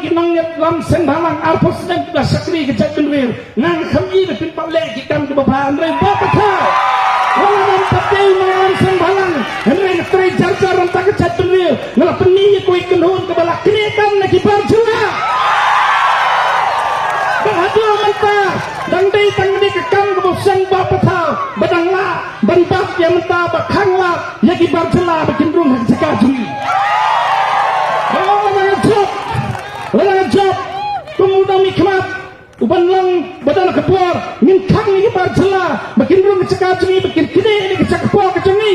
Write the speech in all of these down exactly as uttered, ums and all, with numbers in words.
Ki nongïalam seng bhalang arphew snem ki ba shakri ka jaitbynriew. Nga ngam i ba pynpaw leh ki kam kiba bha, hynrei ba pathaw. Wat la dang pat dei nongïalam seng bhalang, hynrei nga trei jar jar na ka jaitbynriew. Nga la pyni ïa kawei ka kynhun kaba la knieh kam na ki bar jylla. Ba haduh mynta dang dei tang kane ka kam kaba seng ba pathaw ba dang lah ban bat ïa mynta ba khang lad ïa ki bar jylla ba kin rung ha ka jaka jong ngi. Ba ong lada nga jop, lada nga jop kum u nongmihkhmat u ban long ba don ka por ngin khang ïa ki bar jylla ba kin rung ka jaka jong ngi, ba kin knieh ïa ka jaka por ka jong ngi.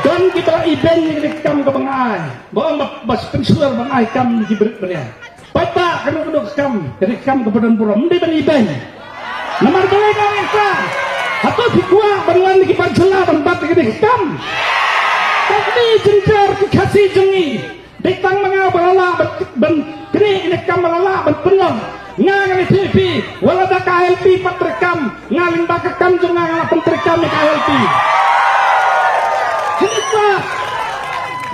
Don kiba la ibeiñ ïa ka kam kaba nga ai, ba ong ba, ba pynshur ban ai kam ïa ki briew briew. Paidbah, kano kano ka kam, kane ka kam kaba don burom, ym dei ban ibeiñ. Namar balei nga ong ïa kata? Hato phi kwah ban wan ki bar jylla ban bat kane ka kam? Kane jynjar ki Khasi jong ngi. Dei tang ma nga ba la lah ban, ban kane ka kam ba la lah ban pynlong. Nga ngan ïathuh ïa phi, wat la da ka I L P pat treikam, nga lyngba ka kam jong nga nga la pyntrei kam ïa ka I L P. Kane ka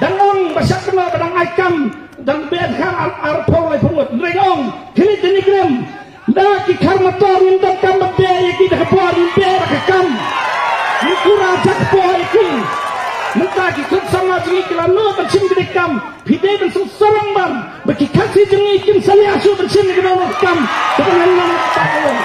dang ong ba shah kynnoh ba dang ai kam, dang beh kha ar, arphew laiphew ngut. Hynrei nga ong, khie leit da ni khlem. Da ki khar motor ngim donkam ban beh ïa ki da ka por, ngim beh da ka kam. Ngim kura ja ka por ïa ki. Mynta ki khun samla jong ngi ki la nud ban shim kine ki kam. Phi dei ban sngewsih sarong bha ba ki Khasi jong ngi kim salia shuh ban shim ïa kino kino ki kam. Kaba ngan ong kata ka long.